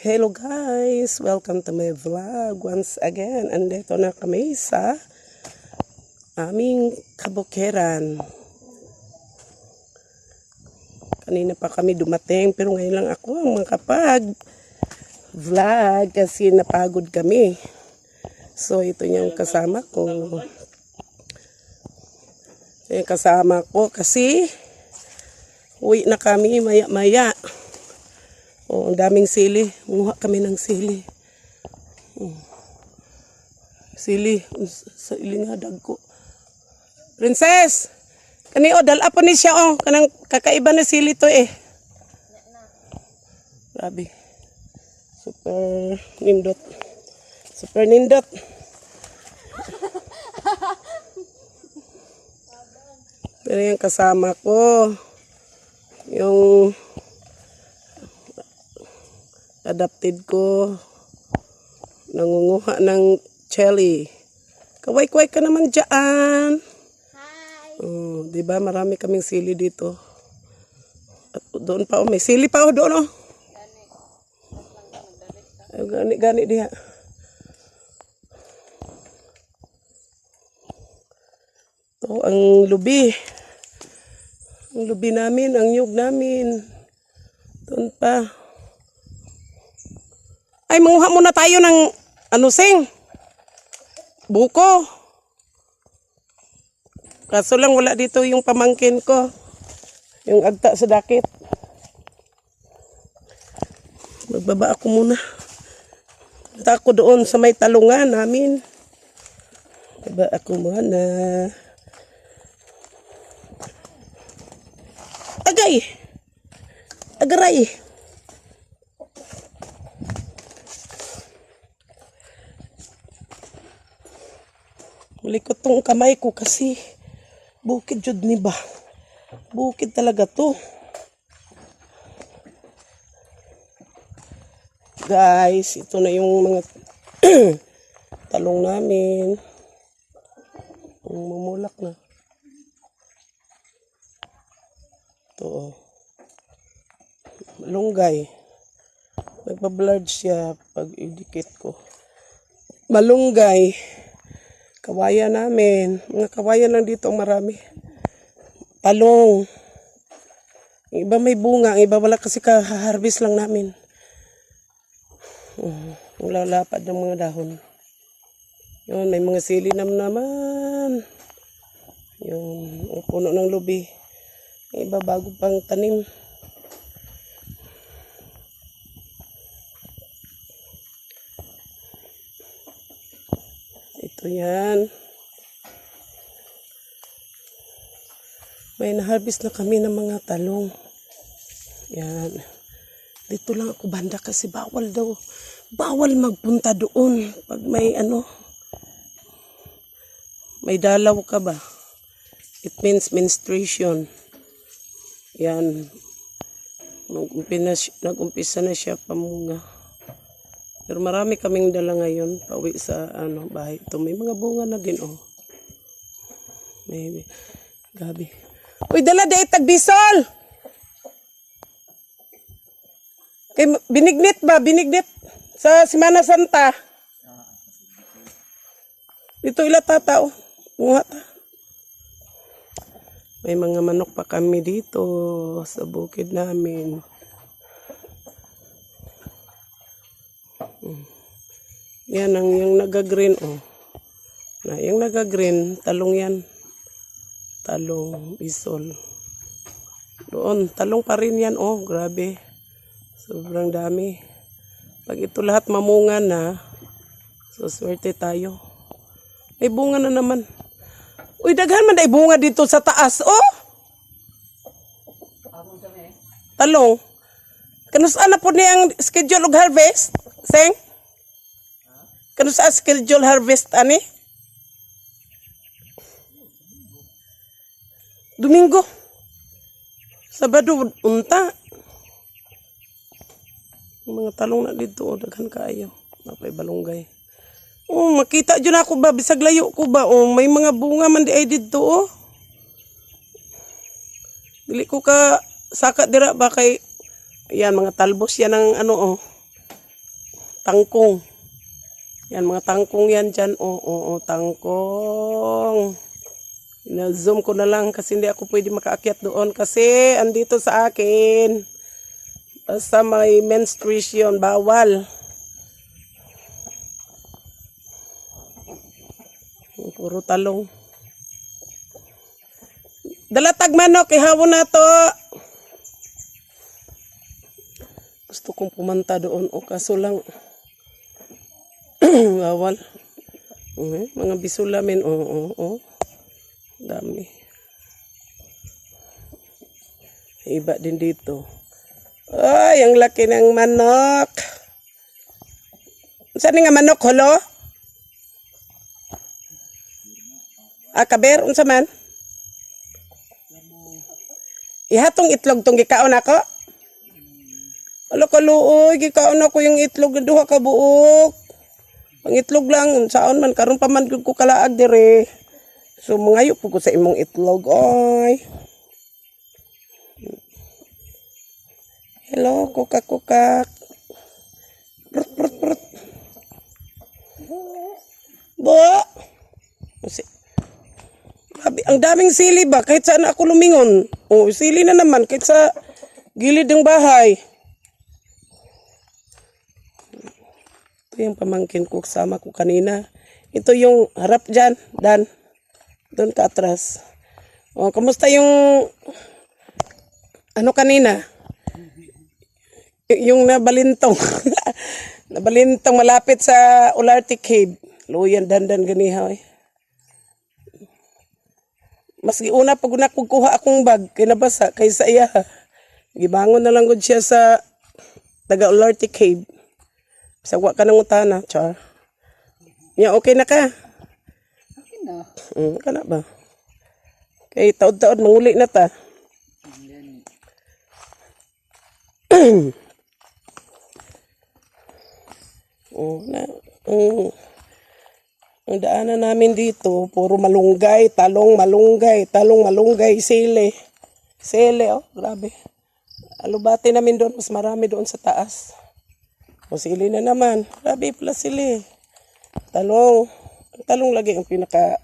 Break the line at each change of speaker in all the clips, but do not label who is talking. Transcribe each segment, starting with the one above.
Hello guys! Welcome to my vlog once again. Andito na kami sa aming kabukiran. Kanina pa kami dumating, pero ngayon lang ako ang makapag vlog kasi napagod kami. So ito yung kasama ko. Ito yung kasama ko kasi uwi na kami maya maya. Oh, ang daming sili. Muha kami ng sili. Oh. Sili. Sa ili nga dagko. Princess! Kani oh, dala po ni siya oh. Kanang kakaiba na sili to eh. Grabe. Super nindot. Super nindot. Pero yung kasama ko, yung adopted ko, nangunguha ng jelly. Kaway-kaway ka naman dyan.
Hi!
Oh, 'di ba? Marami kaming sili dito. At doon pa oh, may sili pa oh doon oh. Ay, gani gani diha. Ito ang lubi. Ang lubi namin, ang nyug namin. Doon pa. Ay, manguha muna tayo ng ano, sing. Buko. Kaso lang wala dito yung pamangkin ko. Yung agta sa dakit. Magbaba ako muna. Punta ako doon sa may talungan namin. Baba ako muna. Agay! Agaray! Malikot tong kamay ko kasi bukid jud ni ba? Bukid talaga to. Guys, ito na yung mga talong namin. Mumulak na. Ito oh. Malunggay. Nagpa-blurred siya pag idikit ko. Malunggay. Kawayan namin. Mga kawayan lang dito ang marami. Talong. Ang iba may bunga, ang iba wala kasi kaharvest lang namin. Ang lalapad ng mga dahon. Yun, may mga sili nam naman. Yun, ang puno ng lubi. Ang iba bago pang tanim. Ito yan. May na-harvest na kami ng mga talong. Yan. Dito lang ako banda kasi bawal daw. Bawal magpunta doon pag may ano. May dalaw ka ba? It means menstruation. Yan. Nag-umpisa na siya pamunga. Pero marami kaming dala ngayon pauwi sa ano bahay. Ito may mga bunga na din oh. May gabi. Uy, dala dahil tagbisol. Kay binignit ba? Binignit sa Semana Santa. Dito ila tata oh. Bunga ta. May mga manok pa kami dito sa bukid namin. Yan ang yung naga-green oh. Na yung naga-green, talong yan. Talong, isol. Doon, talong pa rin yan oh, grabe. Sobrang dami. Pag ito lahat mamunga na, so swerte tayo. May bunga na naman. Uy, daghan man ay bunga dito sa taas, oh! Talong. Kanus-a na po niya ang schedule og harvest? Seng? Kanus-a schedule harvest ani? Domingo. Sabado unta. Yung mga talong na dito, oh, daghan kaayo. Napay balunggay. Oh, makita jud ako ba bisag layo ko ba oh, may mga bunga man di ay didto oh. Dili ko ka saka dira ba kay yan mga talbos yan ang ano oh. Tangkong. Yan, mga tangkong yan dyan. Oo, tangkong. Na-zoom ko na lang kasi hindi ako pwede makaakyat doon kasi andito sa akin. Basta may menstruation, bawal. Puro talong. Dalatag manok, ihawon na to. Gusto kong pumunta doon o kaso lang bawal. Eh, mga bisulamin, oo. Dami. Iba din dito. Ay, ang laki ng manok. Saan nga manok, holo? Ah, kaber, unsa man? Ihatong itlog tong gikaon ako. Alo kaluoy, gikaon ako yung itlog na duha ka buok. Ang itlog lang, saon man karon pa man gud ko kalaag dire. So mangayo po ko sa imong itlog, oy. Hello, kukak kukak. Prut prut prut. Bo. Grabe, ang daming sili ba? Kahit saan ako lumingon. Oh, sili na naman kahit sa gilid ng bahay. Ito yung pamangkin ko kasama ko kanina. Ito yung harap dyan, Dan. Doon ka atras. Oh, kamusta yung ano kanina? Yung nabalintong. Nabalintong malapit sa Olarte Cave. Luyan dandan ganiha eh. Mas giuna pag una kog kuha akong bag kinabasa kaysa iya. Gibangon na lang gud siya sa taga Olarte Cave. Sa wa ka nang utana, char. Ya okay na ka?
Okay na.
Kana ba? Kay taod-taod manguli na ta.
Yan.
Oh, na, ang daanan namin dito, puro malunggay, talong malunggay, talong malunggay, sili. Sili, oh, grabe. Alubate namin doon, mas marami doon sa taas. O sili na naman. Grabe pala sili. Talong. Ang talong lagi ang pinaka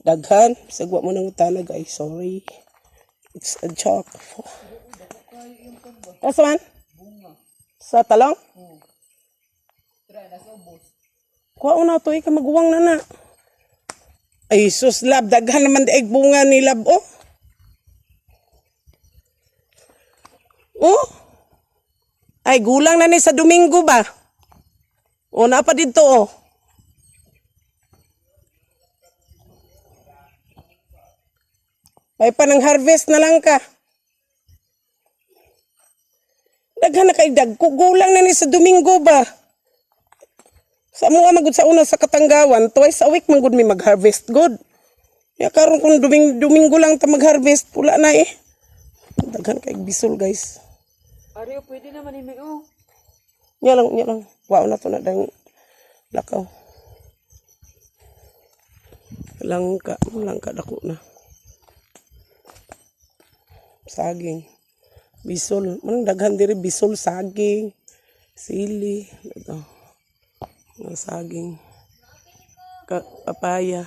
daghan. Sagwa mo ng utana, guys. Sorry. It's a joke. Asa man? Sa talong?
Try na sa ubos.
Kuha na to, ikaw maguwang na na. Ay, sus, lab, daghan naman di ay bunga ni lab, oh. Oh. Ay, gulang na ni sa Domingo ba? O, napa dito, oh. May pa ng harvest na lang ka. Daghan na kay dag. Gulang na ni sa Domingo ba? Sa amo magud sa una sa Katanggawan, twice a week man gud mi mag-harvest god. Ya karon kung Domingo lang ta mag-harvest, pula na eh. Daghan kay bisol, guys.
Ariyo, pwede naman imi oh.
Nya lang, nya lang. Wow na to na dang lakaw. Langka, langka dako na. Saging. Bisol, manang daghan diri bisol, saging, sili, ito. Mga saging. Papaya.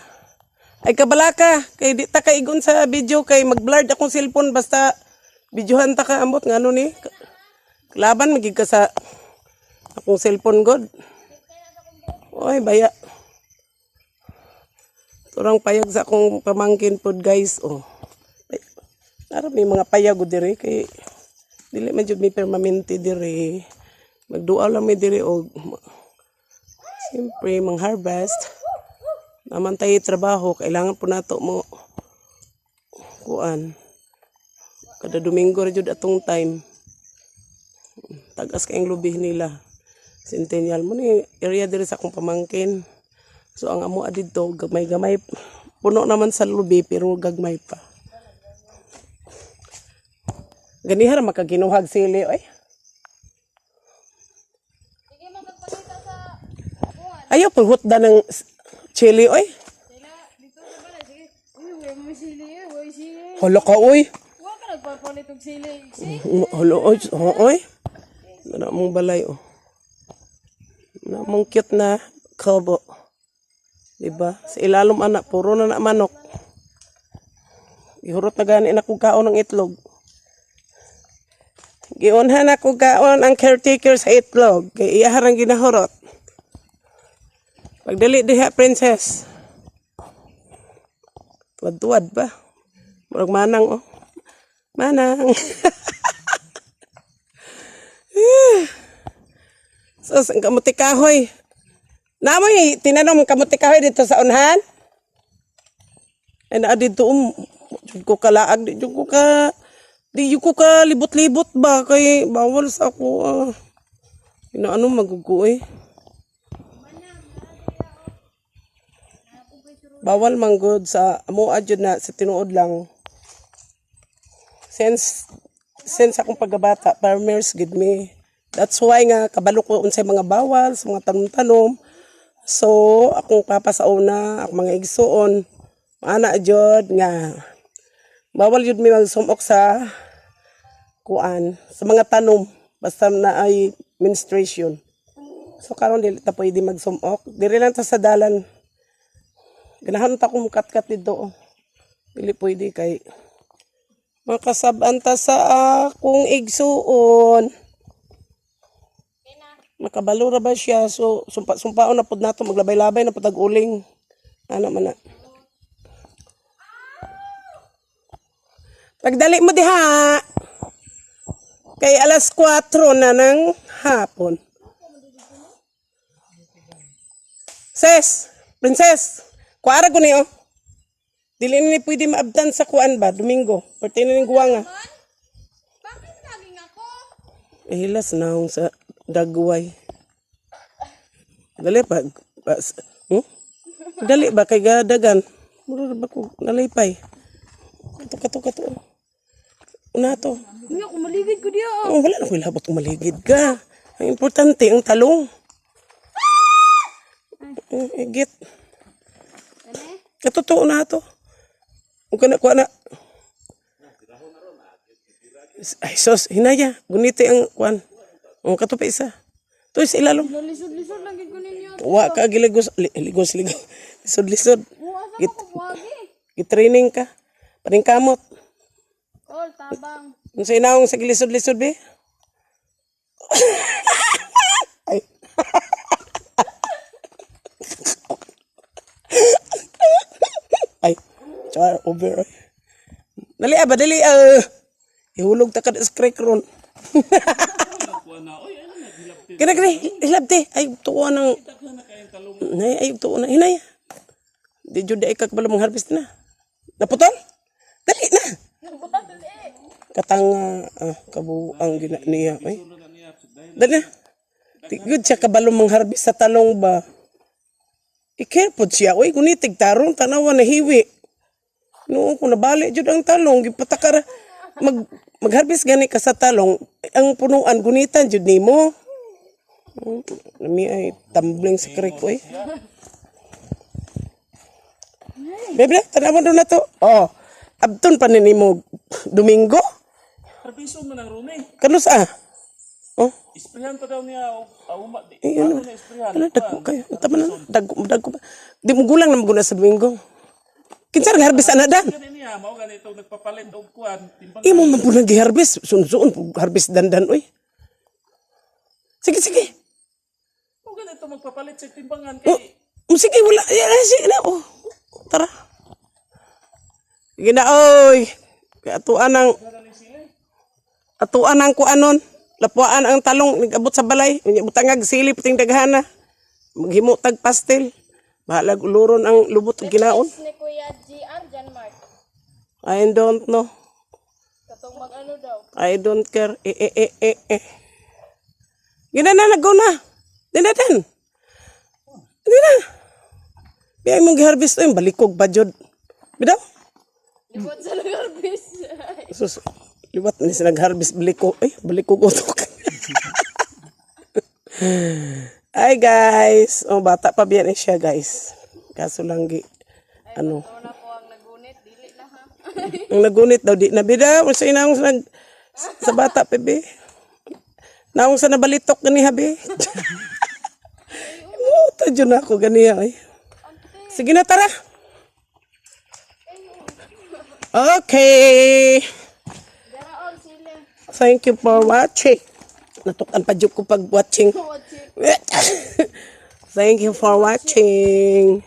Ay kabalaka, kay di ta kaigon sa video kay mag-blurred akong cellphone basta videohan ta ka ambot ngano ni. Laban magig ka sa akong cellphone god. Oy, baya. Turang payag sa akong pamangkin pod, guys. Oh. Ay, nara may mga payag o dire kay dili man jud mi permanente dire. Magduaw lang mi dire og siyempre mang harvest. Naman tayo trabaho, kailangan po nato mo kuan. Kada Domingo ra jud atong time. Tagas kayong lubi nila. Centennial mo ni area diri sa akong pamangkin. So ang amo didto gamay-gamay puno naman sa lubi pero gagmay pa. Ganiha ra makaginuhag sili oy. Ayaw pud hutda ng chili oy.
Dito sa balay, sige. Uy, wala mo may sili eh. Wala sili.
Hala ka oy.
Wala ka nagpapalit og sili. Sige.
Hala oy, oy. Wala mong balay oh. Namong cute na kobo. Diba? Sa ilalom ana, puro na na manok. Gihurot na gani na kog kaon ng itlog. Giunhan na kog kaon ang caretaker sa itlog. Kay iya harang ginahurot. Pagdali diha, princess. Tuwad-tuwad ba? Murag manang oh. Manang. Sus, ang kamuti kahoy. Namoy, tinanom ang kamuti kahoy dito sa unhan. Ay, naa dito, jud ko kalaag, di jud ko ka libot-libot ba, kay bawal sa ako, ah. Inaano, maguguoy. Bawal manggod sa amoa jud na sa tinuod lang. Since akong pagkabata, farmers gid me. That's why nga kabalo ko unsay mga bawal sa mga tanom-tanom. So, akong papa sa una, akong mga igsuon, ana jud nga bawal jud mi magsumok sa kuan, sa mga tanom basta na ay menstruation. So karon dili ta pwede magsumok. Diri lang ta sa dalan. Ganahan ta kong katkat dito. Oh. Dili pwede kay makasab-an ta sa akong igsuon. Makabalo ra ba siya? So, sumpa-sumpaon na pud nato, maglabay-labay na pud tag uling. Ano man na. Pagdali mo diha. Kay alas 4 na ng hapon. Ses, princess, kuara ko niyo. Dili ni pwede maabdan sa kuan ba, Domingo. Parte na ning guwanga.
Bakit laging ako?
Eh, hilas na akong sa dagway. Dali pa. Pa? Dali ba kay gadagan? Mura ra ba ko nalipay. Kato kato kato. Una to.
Hindi ako maligid ko diya.
Oh, wala na ko ilabot kung maligid ka. Ang importante ang talong. Eh, igit. Katotoo na to. Huwag ka na, kuha na. Ay, sos, hinaya. Guniti ang kuan. Ang katupi isa. Ito sa ilalom.
Lisod-lisod lang gid ko ninyo.
Wa ka giligos, ligos, ligos. Lisod, lisod.
Buwas
Git,
ako buwagi.
gitraining ka. Paningkamot.
Tol, tabang.
Kung sa inaong sa gilisod-lisod, be. Ay. Ay. Char, over. Ay. Dali ah, ba, dali ah. Ihulog ta ka sa creek ron. Kini, kini, hilabte. Ay, tuwa ng... Nay, ay, tuwa na. Hinay. Di jud ay kakabalo mong harvest na. Naputol? Dali na. Katanga ah, kabuang gina niya ay. Dali na. Di gud siya kabalo mong harvest sa talong ba. I-care pod siya. Uy, gunitig tarong tanawa na hiwi. Noon ko nabali jud ang talong gipatakara mag magharvest gani ka sa talong ang punuan gunitan jud nimo. Nami ay tumbling sa creek oy. Bebe, tanawan doon na to. Oh, abton pa ni nimo Domingo.
Harbiso man ang rumi.
Kanus ah? Oh,
Isprehan pa daw niya og uma di.
eh, ano?
Ano na isprehan?
Ano, dagko kayo. Tama na, dagko, dagko pa. Di mo gulang na maguna sa Domingo. Kinsa nang harvest ana dan?
Gani niya mao ganito nagpapalit og kuan timbang
Imo man po nang giharvest. Sunsuon po harvest dandan oy. Sige, sige.
Mao ganito magpapalit sa timbangan
Oh,
kay
sige, wala. Eh, sige na. Oh. Tara. Sige na, oy. Atuan ang atuan ang kuanon. Lapuan ang talong nag-abot sa balay. Unya butangag sili puting daghana. Maghimo tag pastel. Bahalag uluron ang lubot ug ginaon.
Ni Kuya GR John Mark.
I don't know.
Katong mag-ano daw.
I don't care. Eh, eh, eh, eh, eh. Gina na, nag-go na. Di na, Dan. Di na. Biyay mong giharvest. Ay, balikog ba, Jod? Bidaw?
Liwat sa nag-harvest.
Sus, liwat ni sila nag-harvest baliko. Ay, balikog utok. Ay, guys. Oh, bata pa biyan eh siya, guys. Kaso lang, gi, ano.
Una ko ang nagunit, dili na ha.
Ang nagunit daw, di na bida. Sa inang sa, sa bata, bebe. Naong sa nabalitok ni habi. Nalimtan dyan ako ganiya eh. Sige na, tara. Okay.
Daraon sili.
Thank you for watching. Natukan pa jud ko pag watching.
Watching.
Thank you for watching.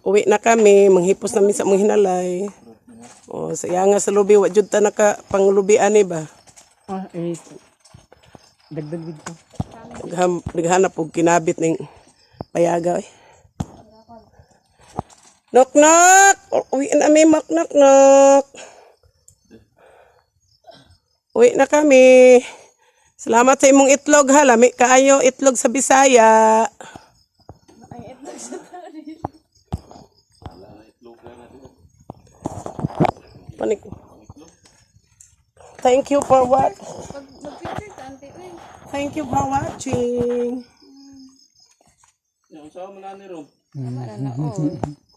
Uwi na kami, manghipos namin sa mga hinalay. O, saya nga sa lubi, wa jud ta naka panglubi ani ba?
Ah, eh. Dagdag dito.
Naghanap og kinabit ning payaga eh. Knock knock. Uwi na mi, knock knock knock. Uwi na kami. Salamat sa imong itlog ha. Lami kaayo itlog sa Bisaya.
Ay, ito sa tari.
Panik. Thank you for what?
Pag mag-picture ka, ante, uy.
Thank you for watching.
Yung sa man ni ron.
Tama na na, oh.